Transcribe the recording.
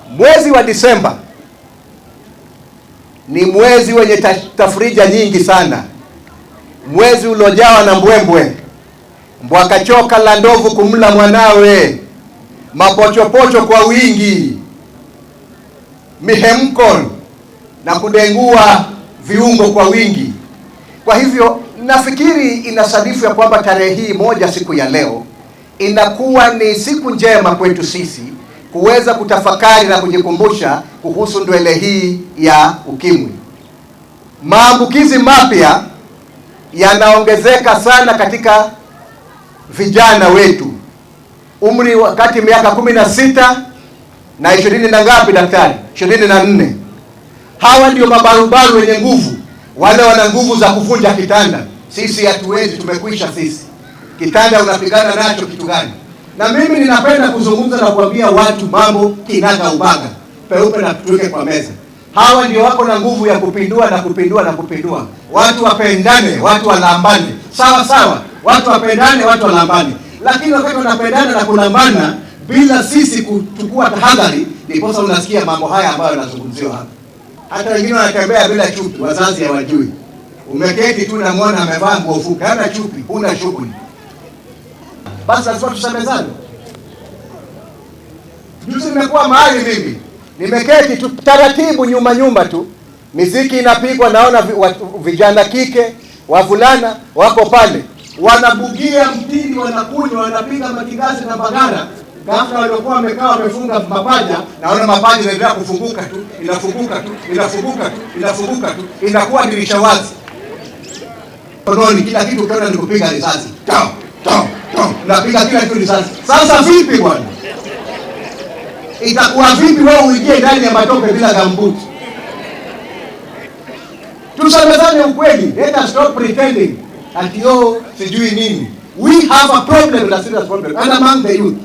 Mwezi wa Disemba ni mwezi wenye tafrija nyingi sana, mwezi uliojawa na mbwembwe, mbwakachoka la ndovu kumla mwanawe, mapochopocho kwa wingi, mihemko na kudengua viungo kwa wingi. Kwa hivyo nafikiri inasadifu ya kwamba tarehe hii moja, siku ya leo, inakuwa ni siku njema kwetu sisi kuweza kutafakari na kujikumbusha kuhusu ndwele hii ya ukimwi. Maambukizi mapya yanaongezeka sana katika vijana wetu, umri wa kati miaka 16 na 20 na ngapi, daktari? 24. Hawa ndio mabarubaru wenye nguvu, wale wana nguvu za kuvunja kitanda. Sisi hatuwezi, tumekwisha sisi. Kitanda unapigana nacho kitu gani? Na mimi ninapenda kuzungumza na kuambia watu mambo kinaga ubaga, peupe na tuweke kwa meza. Hawa ndio wako na nguvu ya kupindua na kupindua na kupindua. Watu wapendane, watu walambane, sawa sawa, watu wapendane, watu walambane. Lakini wakati wanapendana na kulambana bila sisi kuchukua tahadhari, ndiposa unasikia mambo haya ambayo yanazungumziwa hapa. Hata wengine wanatembea bila chupi, wazazi hawajui. Umeketi tu namwona amevaa nguo fupi, hana chupi, huna shughuli. Basi lazima tusemezane. Juzi nimekuwa mahali mimi nimeketi tu taratibu nyuma nyuma tu, miziki inapigwa, naona vijana kike wavulana wako pale wanabugia mtindi, wanakunywa, wanapiga matigasi na bagara. Ghafla waliokuwa wamekaa wamefunga mapaja, naona mapaja inaendelea kufunguka tu, inafunguka tu, inafunguka tu, inafunguka tu, inakuwa dirisha wazi kononi, kila kitu ukiona ni kupiga risasi, tao tao tao, napiga kila kitu risasi. Sasa vipi bwana? Itakuwa vipi wewe uingie ndani ya matope bila gambuti? Tusemezane ukweli, let us stop pretending ati oh, sijui nini. We have a problem, a serious problem, and among the youth.